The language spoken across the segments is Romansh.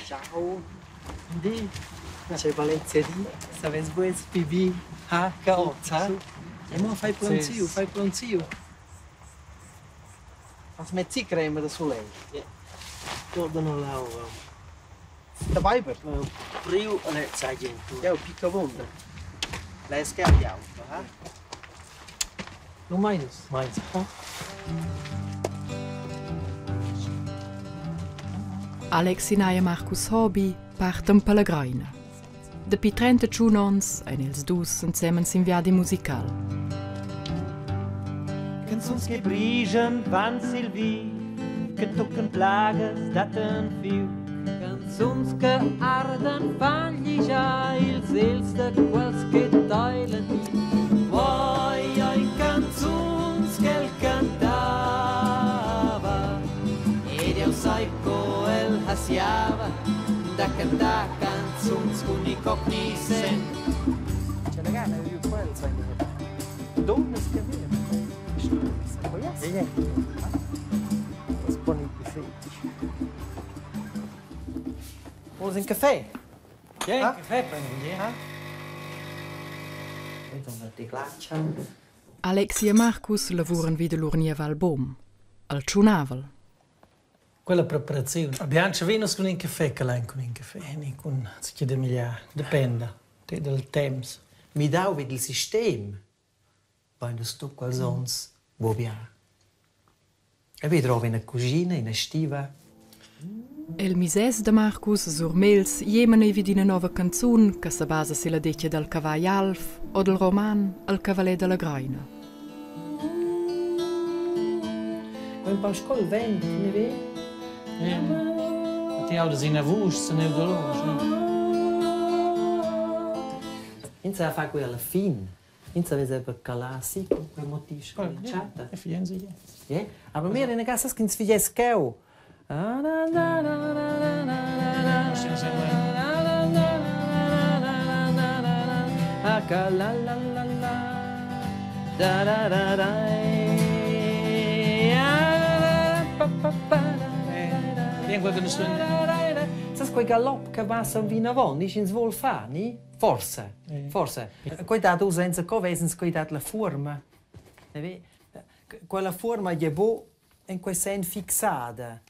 Ciao. Di. C'è Valencia di, savens bu SPB, ha, che oz, ha? E mo fai planziu, fai planziu. Als mezzi crema da soleil. Tornano l'aura. Da Viber? Priu lezza gentur. Jau picca vonda. Lei scherzi auto, ha? Nu meines. Meins. Alex Inaya Marcus Hobi partan per la Greina. Dapi 31 onns ein els dus ensemen sin viadi musical. Canzuns che brigian van sil vi, che tuccan plagas, dattan fiug. Canzuns che ardan fan gligiar ils els da quels che teilan ti. Voi ein canzuns ch'el cantava ed jeu sai co el hasiava da cantar canzuns cun il coc ni sen. C'è la gana io quel sai Donnas che vevan. Ja, Das poni più fetg. Vuls in caffè? Ja, caffè prendem, ja. Alexi e Marcus lavuran vi da lur niev album, al tschunavel. Quella preparaziun. Abbiamo venus cun in caffè che lain cun in caffè, ni cun si da migliar. Dependa del temps. Midau vid il sistem vain nus tut quels ons buca bia. E vi drova ina cuschina, ina stiva. El misès da Marcus sur Mels jemen ei vid ina nova canzun che sebasa silla detga dal cavagl alv o dal roman Al cavalè dalla Greina. Un pau sco il vent, ne ve? Ja. Ti audas ina vusch, se neu dolors, ne? Ins sa far quei alla fin. Ins savess aber calar si cun quei motiv sco l'entschatta. E fienza je. Yeah. Aber mir in casa ch'ins figess cheu. Bien quel che nus Sas quei galopp che va vinavon, ni sch'ins vul far, ni? Forse, forse. Quei dat uss senza co vesens quei dat la fuorma. Quella fuorma è bu en quei sen fixada.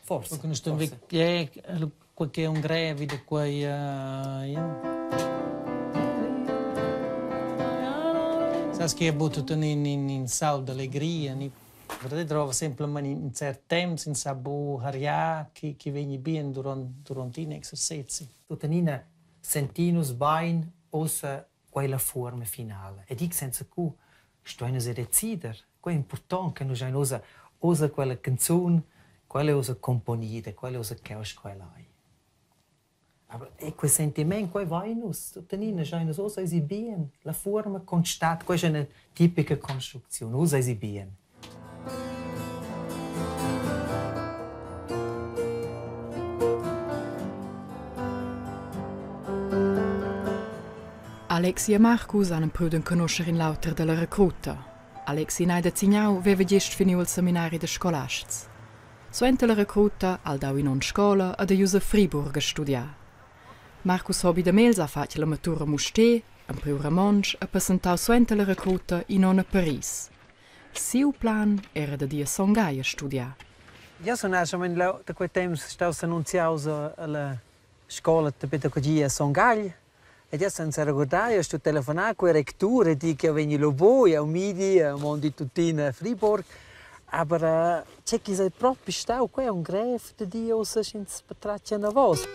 Forse. Forse. Quei che è un grevi da quei ja. Sas che buca tut in, in, in saut d'allegria, ni Verdad drova semplamein in cert temps, in sa bu hariar che, che vegni bien durant, durant in exercezi. Tuttenina sentinus bein ussa quella fuorma finala. E dic senza cu stuein nus decider. Quei è important che nus hain ussa ussa quella canzun, quella è ussa componida, quella è ussa cheu quella ei. Aber e quei sentiment, quei vain nus, tuttenina schein nus ussa eisi bien. La fuorma constat, questa è una tipica construcziun, ussa eisi bien. Alexi e Marcus han empriu d'enconuscher in l'auter dalla recruta. Alexi Naida Zignau veva gest finiu il seminari da scolasts. Suenter la recruta ha el dau in onn scola ed ei ius a Friburg a studiar. Marcus Hobi da Mels ha fatg la matura a Mustér, empriu romontsch e passentau suenter la recruta in onn a Paris. Siu plan era dad ir a Son Gagl a studiar. Io sun actualmaing leu da quei temps staus annunziaus alla scola da pedagogia a Son Gagl ed io sun seregurdà, io sto telefonar cul rectur e dir ch'jeu vegni lu buc, jeu midi, mondi tuttina a Friburg. Aber tgei chi sei propi stau, quei è un grev da dir ussa sch'ins patratga anavos.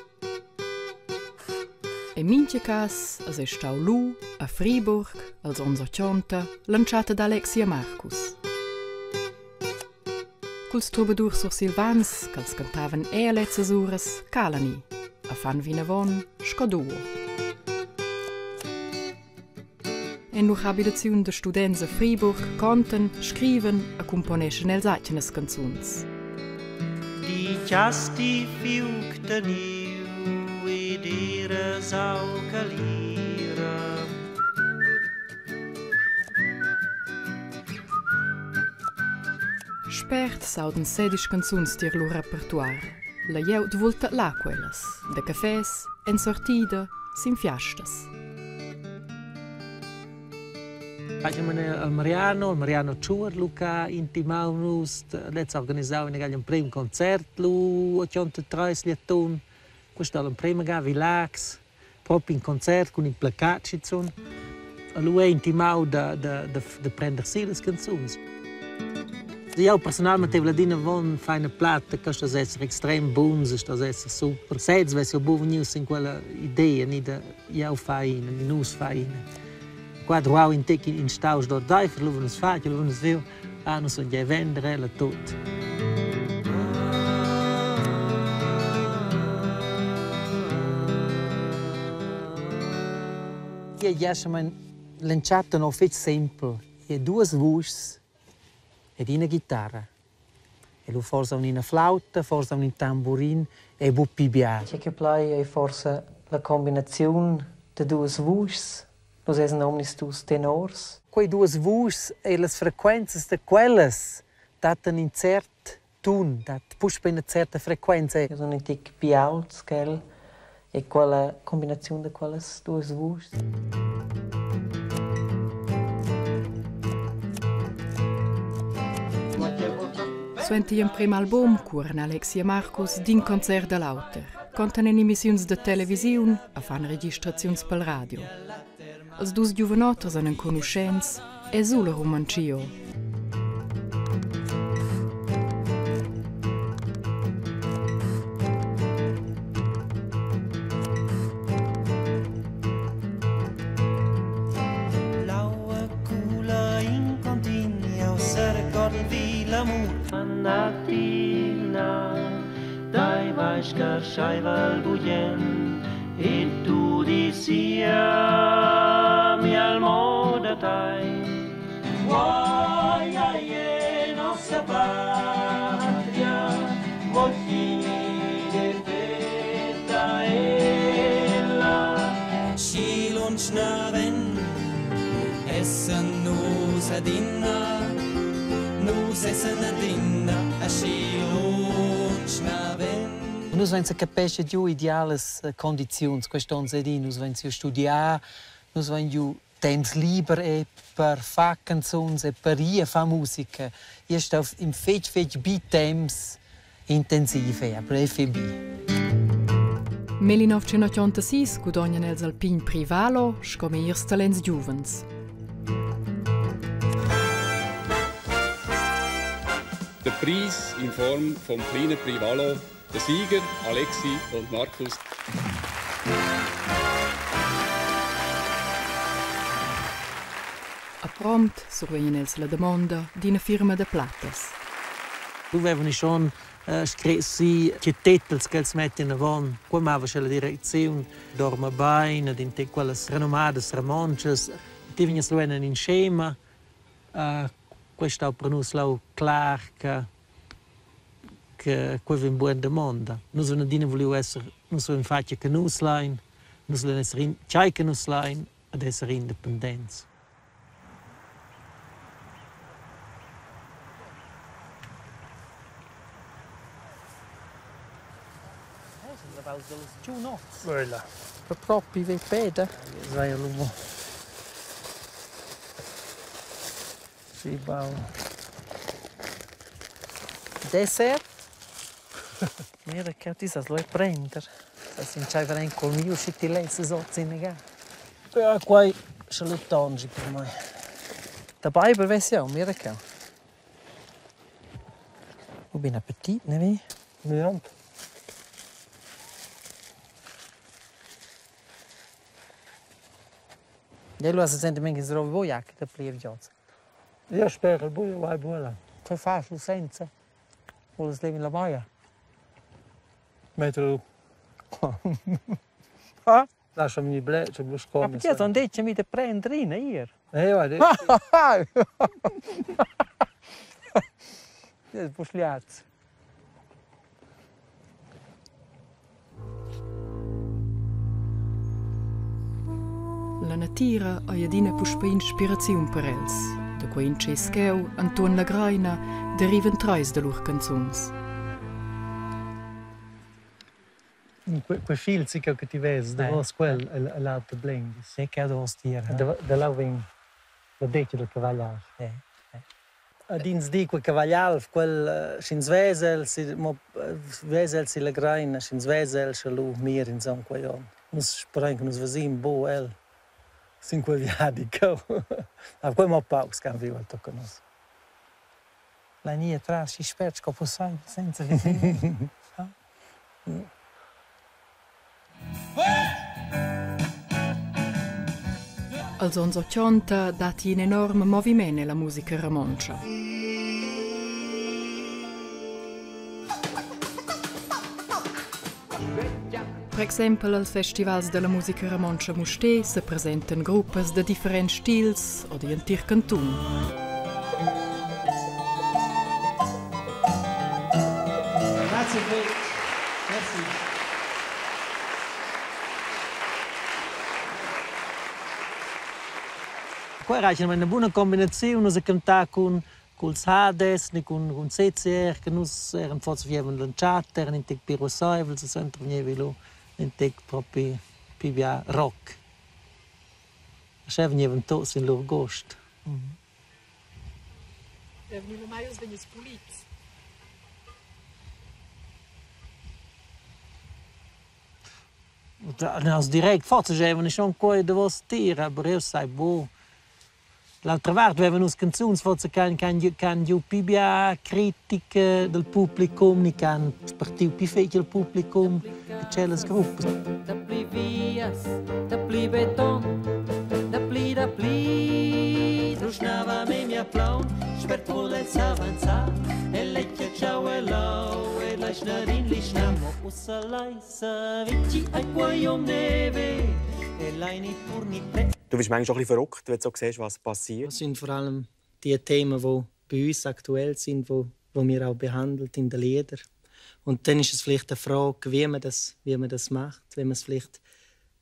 En mintga cass es ei stau lu a Friburg als onns otgonta l'entschatta d'Alexia Marcus. Culs trubadurs sursilvans ch'els cantavan era lezzas uras calani e fan vinavon sco duo. En lur habitaziun da students a Friburg contan, scrivan e cumponeschan els atgnas canzuns. Di chasti fiuc teniu ed eras aucalira. Spert s'audan sedisch canzuns tier lur repertuar. La glieud vul tadlar quellas, da cafés, en sortida, sin fiastas. Il Mariano, il Mariano Tschuor lu che intimau nus, lez ha organisau in emprem concert lu 83 gl'atun. Questa è l'emprema ga vi Laax, propi in concert cun in placat schizun. Lu è intimau da prender si las canzuns. Jau personalmente adina von fai una platta che sta esser extrem buns, sta esser super. Sez vess jau buc vegniu sin quella idea ni da jau fai ina, ni nus fai ina. Qua druau in tec in stausch d'ordaifer, lu nus fatg, lu nus viu, ah, nus sun gie vender ella tut. Io giaschamain l'entschatta no fich simpel. Io duos vuschs ed ina chitarra. E lu forsa aunc ina flauta, forsa aunc in tamburin e buc pli bia. Tgei che plai ei forsa la combinaziun da duas vuschs. Nus essan omnis dus tenors. Quei duas vuschs e las frequenzas da quellas dattan in cert tun, dat puspei ina certa frequenza. Io sun in tic pli aults ch'el e quella combinaziun da quellas duas vuschs. Suenter igl emprem album cuoran Alexi e Marcus d'in concert da l'auter, contan en emissiuns da televisiun e fan registraziuns pel radio. Els dus giuvenotters ein enconuschents e sulla Rumantschio. Blaue cula in contini, seregordel vi l'amur. Annatina, dai vai scarschaiva bugen e tu disia mi al moda tai. Guai è nostra patria, voglio fetta ella. Schi lunsch naven essan nus adina, nus essan adina aschi lunsch naven. Nus vain secapescha giu idealas condiziuns quest'onn ed nus vain giu studià, nus vain giu temps liber e per far canzuns e per ir a far musica. Io sto in fetg fetg bi temps intensiv, aber è fetg bi. 1986 gudognan els al pign Privalo sco megliers talents giuvens. Der Preis in Form vom kleinen Privalo, der Sieger Alexi und Markus. A prompt survegnan els la damonda d'ina firma da plattas. Lu vevan schon scret si che tetels ch'els mettien avon. Qua mava sche la direcziun dorma bein ed in te quellas renomadas romontschas. Ti vegnas lu en in schema. Quei stau per nus lau clar che che quei vegn bugen damonda. Nus vein adina vuliu esser, nus vein fatg che nus lein, nus lein esser in, tgei che nus lein ed esser independents. Quella. Per propi ve peda. Vai lu Sì, bau. Dessert? Mira che ti sas lu prender. Sas in tscheiver ein col miu sche ti lesses oz inaga. Ja, quei sche lu tongi per mei. Da beiber vess jau, mira cheu. Oh, ben appetit, ne vi? Niente. E lu has sentiment che drova buca jac da plievgias. Io spero il buio vai buona. Che fas lu senza? Vuls levar la baia? Metro. Ah? Lasciami ble, c'è Ma perché sono detto mi da prendere in ir? Va, Buschliats. La natira ei adina puspei inspiraziun per els. Da quei intschess cheu, entuorn la Greina, derivan treis da lur canzuns. Quei fil sì che ti vez davos quel è l'alta Blengs. Sì, che davos tier. Da là vegn la detga del cavagl alv. Ad ins di quel cavagl alv, quel sch'ins vesa el si, mo vesa el silla Greina, sch'ins vesa el, sche lu mir ins aunc quei onn. Nus sperein che nus vesim buc el sin quei viadi cheu. Aber quei mo paucs che han viu el tocca nus. La gnir tras schi spert sco pussaivel senza veser. Als onns otgonta datti in enorm moviment ella musica romontscha. Per exempel als festivals dalla musica romontscha Mustér sepresentan gruppas da differents stils oder igl entir cantun. Grazie fetg. Merci. Qua era una buna combinaziun, nus a cantar cun culs Hades ni cun CCR che nus eran forsa vievan l'entschatta, eran in tec pli ruasseivels e suenter vegnevi lu in tec propi pli bia rock. Aschia vegnevan tuts sin lur gust. Vegniva mai uss vegnius pulits? Nus direct forsa schevan schon quei davos tir, aber jeu sai buc. L'altra vart vevan nus canzuns forsa che han che han giu pli bia critica dal publicum ni che han spartiu pli fetg il publicum che tschellas gruppas. Dapli vias, dapli beton, dapli dapli. Ruschnava memia plaun, spert vuless avanzar. E lecchia ciao e lau, e leischnerin lischna. Mo ussa lai sa vici ai quai om neve, e lai ni turni pre. Du bist manchmal auch ein bisschen verrückt, wenn du so siehst, was passiert. Das sind vor allem die Themen, die bei uns aktuell sind, wo, wo wir auch behandelt in den Liedern. Und dann ist es vielleicht eine Frage, wie man das macht. Wenn man es vielleicht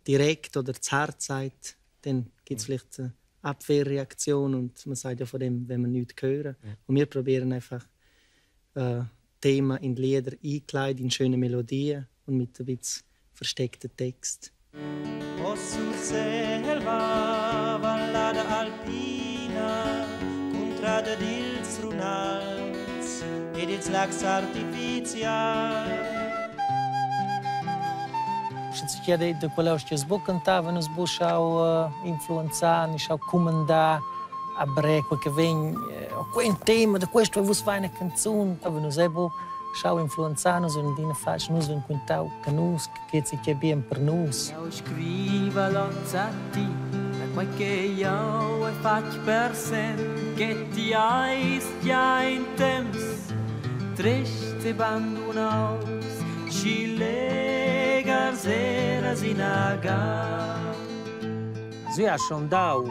direkt oder zu hart sagt, dann gibt es vielleicht eine Abwehrreaktion und man sagt ja von dem, wenn man nichts hören. Ja. Und wir probieren einfach Themen in Lieder einkleiden, in schöne Melodien und mit ein bisschen versteckten Text. O Surselva, vallada alpina, cuntrada dils runals ed ils lags artificials. Sche chiede da quella che sbu cantava nus bu schau influenzar ni schau cumandar a bre quel che vegn o quel tema da questo vus fai una canzun aber nus ebu schau influenzar nus und dina fatg nus ven quintau che nus che si che bien per nus. Jau scriva l'oz a ti, da quai che jau hai fatg per sen, che ti ais già in temps trist e bandunaus, schi legars eras inaga. Sie ha schon dau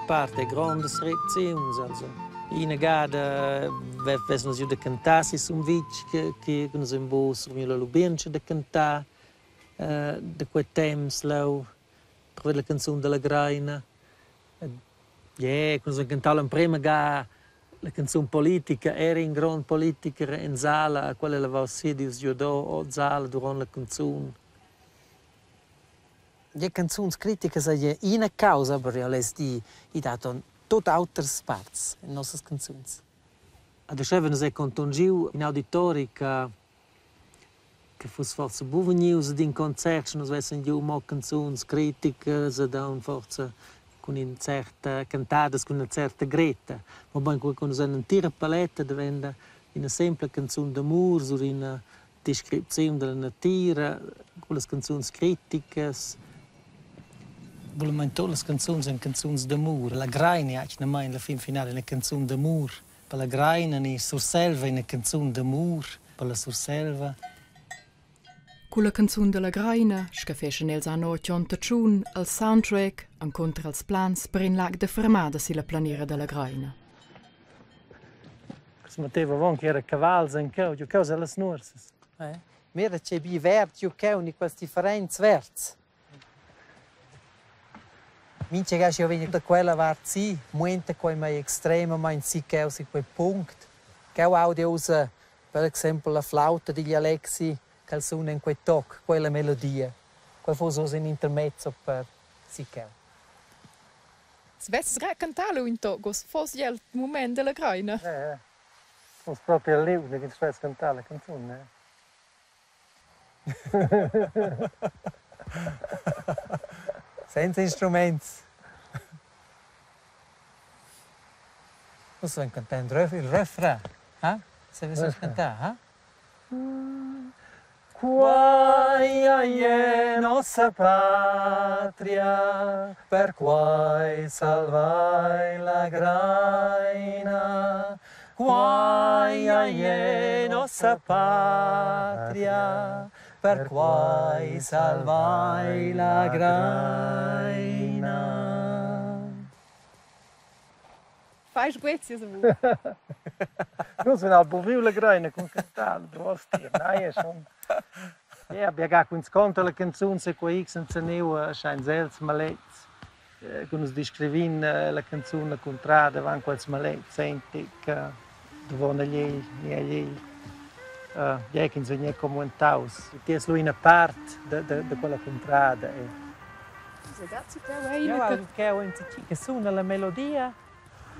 parte grondas reacziuns, also ina gada vess nus giu da cantar si Sumvitg che che nus vein buc survegniu la lubientscha da cantar da quei temps leu per la canzun dalla Greina. Yeah, nus vein cantau l'emprema ga la canzun politica, era in grond politiker en sala, quella lavau sedius giuadò ord sala duront la canzun. Ja canzuns criticas ei ina causa, aber jeu less dir, i dat on tut auters parts en nossas canzuns. Ad uschè nus è contonschiu in auditori che che fuss forsa buc vegnius ad in concert, sche nus vessen giu mo canzuns criticas ed aunc forsa cun in certa cantadas cun ina certa gretta. Mobein cur che nus hain l'entira paletta daventa ina sempla canzun d'amur sur ina descripziun dalla natira, quellas canzuns criticas. Volamain tut las canzuns ein canzuns d'amur. La Greina è atgnamain la fin finala ina canzun d'amur. Per la Greina ni Surselva ina canzun d'amur per la Surselva. Culla canzun dalla Greina scaffeschan els anno 81 al soundtrack encunter als plans per in lag da fermada silla planira dalla Greina. Si metteva avon che era cavals en cheu, giu cheu las nuorsas. Eh? Mira che bi verd giu cheu ni quels differents verds. Mincha ga sch'jeu vegn da quella vart si, muenta quei mei extremamaing si cheu si quei punct. Cheu audi ussa per exempel la flauta digl Alexi ch'el suna en quei toc, quella melodia. Quei fuss uss in intermezzo per si cheu. Svess racantar lu in toc, uss foss el mument dalla Greina. Eh, foss propi al liug che stuess cantar la canzun, eh. Senza instruments. Nus vein cantà il refrain, ha? Savess nus cantar, ha? Quai è nossa patria, perquai salvai la Greina. Quai è nossa patria, perquai salvai la Greina. Fai sguezias a vus. Nus vein al buviu la Greina cun cantar, duos dir, nein, è schon. Ja, abbiamo cun sconto la canzun se quei x enzeniu schein els malets. Cu nus descrivin la canzun la cuntrada van quels malets senti che davon agl egl ni agl egl. Ja ch'ins vegn commuentaus. Ti es lu ina part da quella cuntrada e Cheu enzatgi che suna la melodia.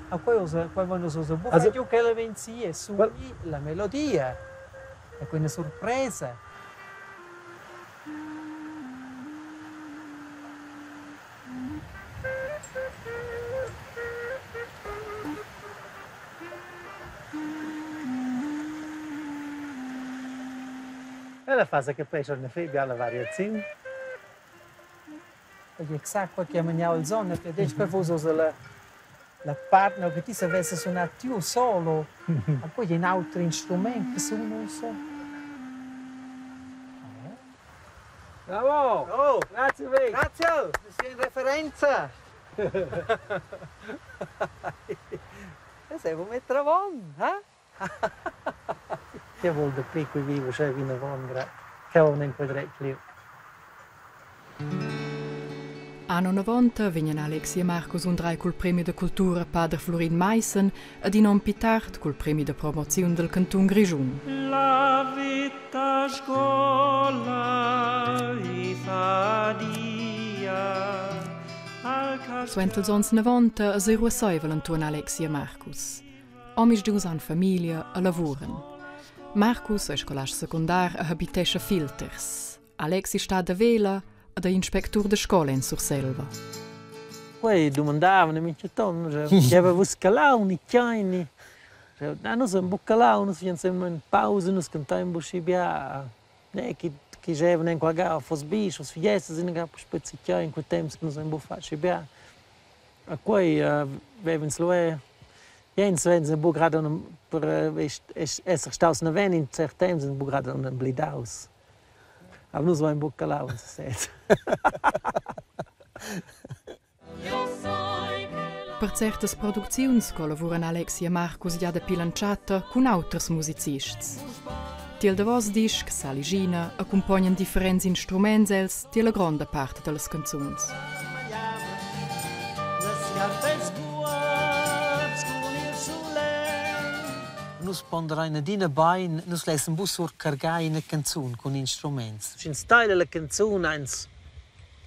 A quei ussa, quei vein nus ussa buca giu ch'ella vegn si e suni la melodia. E quei ina surpresa. Ella fa secapescha ina fetg biala variaziun. Ed exact quei che ha maniau il zon, e detg quei fuss ussa la la part nua che ti savesses sunar tiu solo. Ma quei ei in auter instrument che suna ussa. Bravo! Oh! Grazie Vic! Grazie! Sei in referenza! E sei mettere avon, eh? Che vul dapli cui vivo uschè vinavon, gra. Cheu non quei dretg liug. Anno 90 vegnan Alexi e Marcus undrai cul premi da cultura Pader Flurin Maissen ed in onn pli tard cul premi da promoziun del cantun Grischun. La vita scola e fadia Suenter ils onns 90 es ei ruasseivel entuorn Alexi e Marcus. Omisdus han famiglia e lavuran. Marcus ei scolast secundar e habitescha Filters. Alexi stat da vela ed ei inspectur da scola en Surselva. Quei dumandavan mintgaton, scheva vus calau ni tgei ni. Na, nus vein buc calau, nus vein semper in pausa, nus cantein buc schi bia. Ne, chi chi schevan enqual ga, fos bi, sche fiestas ina ga puspei tgei in quei temps che nus vein buc fatg schi bia. A quei vev'ins lu era Jens vegn buc grad per esser staus naven in cert temps buc grad emblidaus. Aber nus vein buc calau en sesez. Per certas producziuns collavuran Alexi e Marcus gia dapi l'entschatta cun auters musicists. Tiel davos disc Saligina accumpognan differents instruments els tier la gronda part dallas canzuns. Nus ponderain adina bain, nus lessen buc surcargar ina canzun cun instruments. Sch'ins teila la canzun eins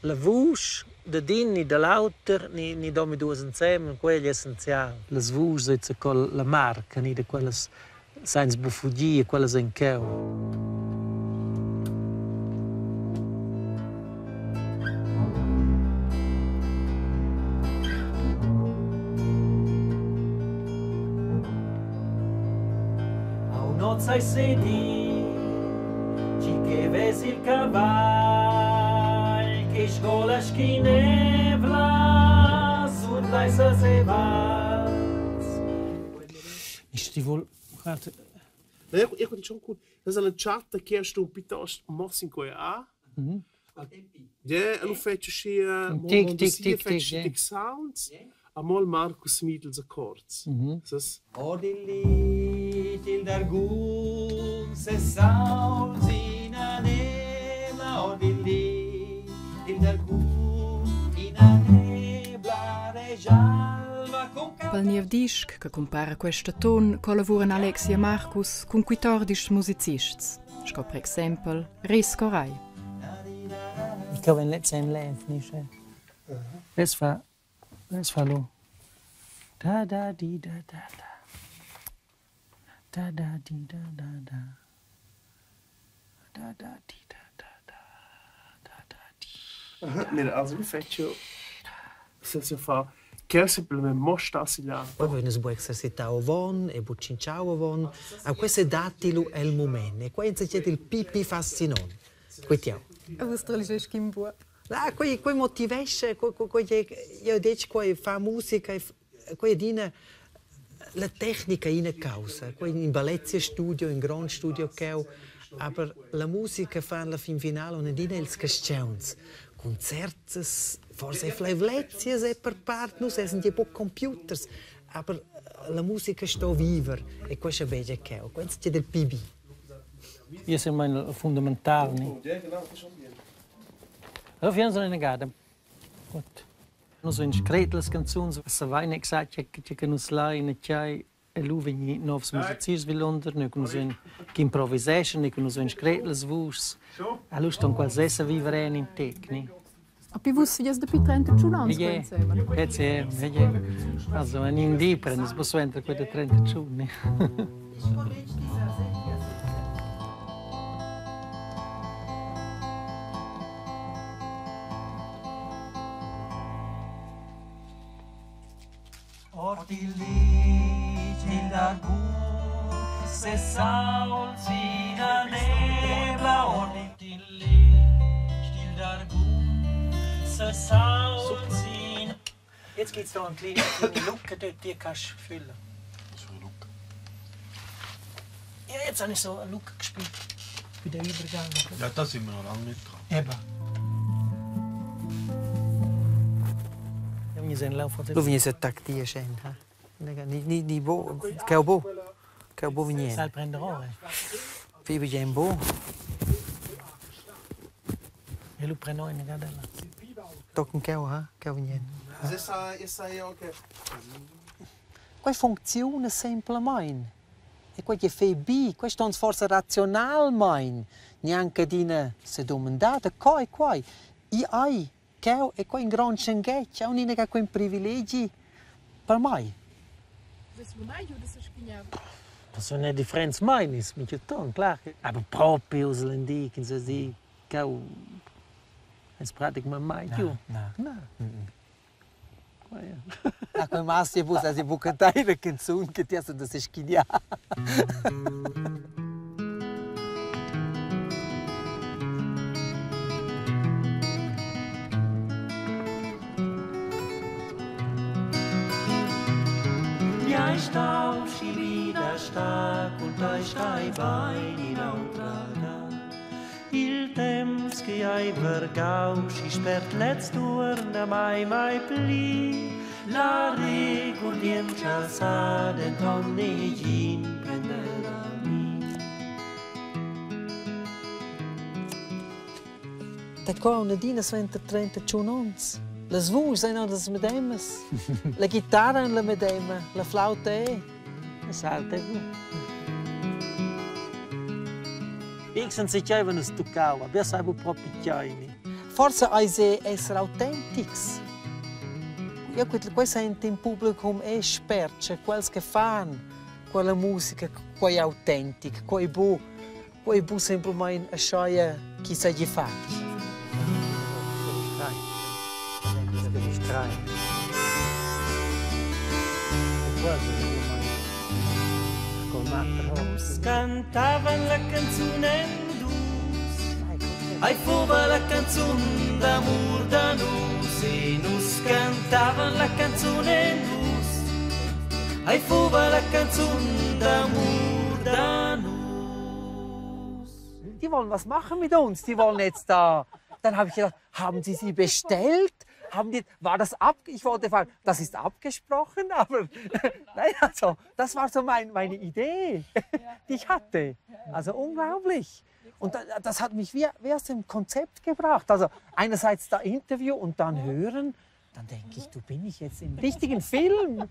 la vusch dad in ni da l'auter ni ni domaduas ensemen, quei ei essenzial. Las vuschs ei zaco la marca ni da quellas sainza buffugir, quellas ein cheu. Au sai sedi, chi che ves il cavagl, che sgola schi nevla, sun leisas e vals. Ist die wohl guarda Io io schon cool. Das è l'entschatta che sto piuttosto moss in quei A. Ja, e lu fetsch aschia Tic, tic, tic, tic, ja. tic sounds. A mol Marcus mida ils accords. Das Od il lit, il dargun, se sauls ina nebla, od il lit, il dargun, ina nebla regialva con. pel niev disc che cumpara quest atun collavuran Alexi e Marcus cun quittordisch musicists, sco per exempel Res Coray. Ich glaube, in letzter in Lev, nicht? Es war, es war lo. Da da di da da da. Da da di da da da. Da da di da da da. Da da di. Mira, also mi faccio senza fa che semplicemente mo sta là. Poi vein nus buc exercitau avon e buc tschintschau avon. A quei sedatti lu el mument. E quei è il pi fascinont. Quei tiau. E vus tralisches sch'in buob? Ah, quei motivesce, quei io detg quei fa musica, quei adina la tecnica è ina causa. Quei in bellezia studio, in grond studio cheu, aber la musica fa alla fin finala adina ils castions. Concerts, forse fleivlezias e per part, nus essen die buc computers, aber la musica sto viver e questa vegia cheu. Questo è del PB. Io sembra il fundamental. Ne? Allora fiamo eine gada. Gut. Nus vein scret las canzuns, savein exact che che nus lein e tgei e lu vegni novs musicists vidlunder, ne che nus vein che improviseschan, ne che nus vein scret las vuschs. Allo ston quels esser viver en in tec, ne? A pi vus figlias dapi 31 ans Yeah. insieme. Grazie, yeah. Also, en in di prendes bu suenter quei 31, ne? Ord il letg il dargun se saulzina nebla ord il letg il dargun se saulzina. Jetzt gibt's da eine kleine, kleine Lücke dort, die kannst du füllen. Was für eine Lücke? Ja, jetzt habe ich so eine Lücke gespielt. Bei dem Übergang. Ja, da sind wir noch lange nicht dran. Eben. Ja, wir sind laufen. Lu vegni se tactia scen, ha? Ni ni bo, cheu bo. Cheu bo vegni. Sal prenderò, eh. Fibi gen bo. E lu prendo in gadella. Tocken cheu, ha? Cheu vegni. Essa è ok. Quei funziona semplamain. E quei che fai bi, questo è forse razionalmain. Neanche dina se domandata, coi quai. I ai, cheu e quei in gran schenghetg, au nina che quei privilegi per mai. Das sono differenze meines, mit ton, klar. Aber proprio uslendi, che se di cau es praticamente mai più. Na. Na. A quei massi bus asi bu cantar una canzun che ti da se schiniar. Ja stau schi vida sta cun tai stai bein in autra ga. Il temps che hai vergau schi spert letz tuorna mai mai pli. La regurdientscha sa denton negin prender a mi. Da qua una dina sventa 31 ons. Las vuschs ein las medemas. La chitarra è la medema, la flauta è. Salta gut. Ich sen se chai wenn es tuccau, aber sai bu proprio chai ni. Forse eis esser autentics. Ja, quei sente in publicum è spert, cioè quels che fan quella musica, quei autentic, quei bu semplicemente a schaia chi sa gli fatg. Nus cantavan la canzun en dus. Ai fuva la canzun d'amur da nus e nus cantavan la canzun en dus. Ai fuva la canzun d'amur da nus. Die wollen was machen mit uns, die wollen jetzt da. Dann habe ich gedacht, haben sie sie bestellt? Haben die, war das ab? Ich wollte fragen, das ist abgesprochen, aber nein, also das war so meine Idee, die ich hatte. Also unglaublich. Und das hat mich wie aus dem Konzept gebracht. Also einerseits da Interview und dann hören, Dann denke ich, du bin ich jetzt im richtigen Film.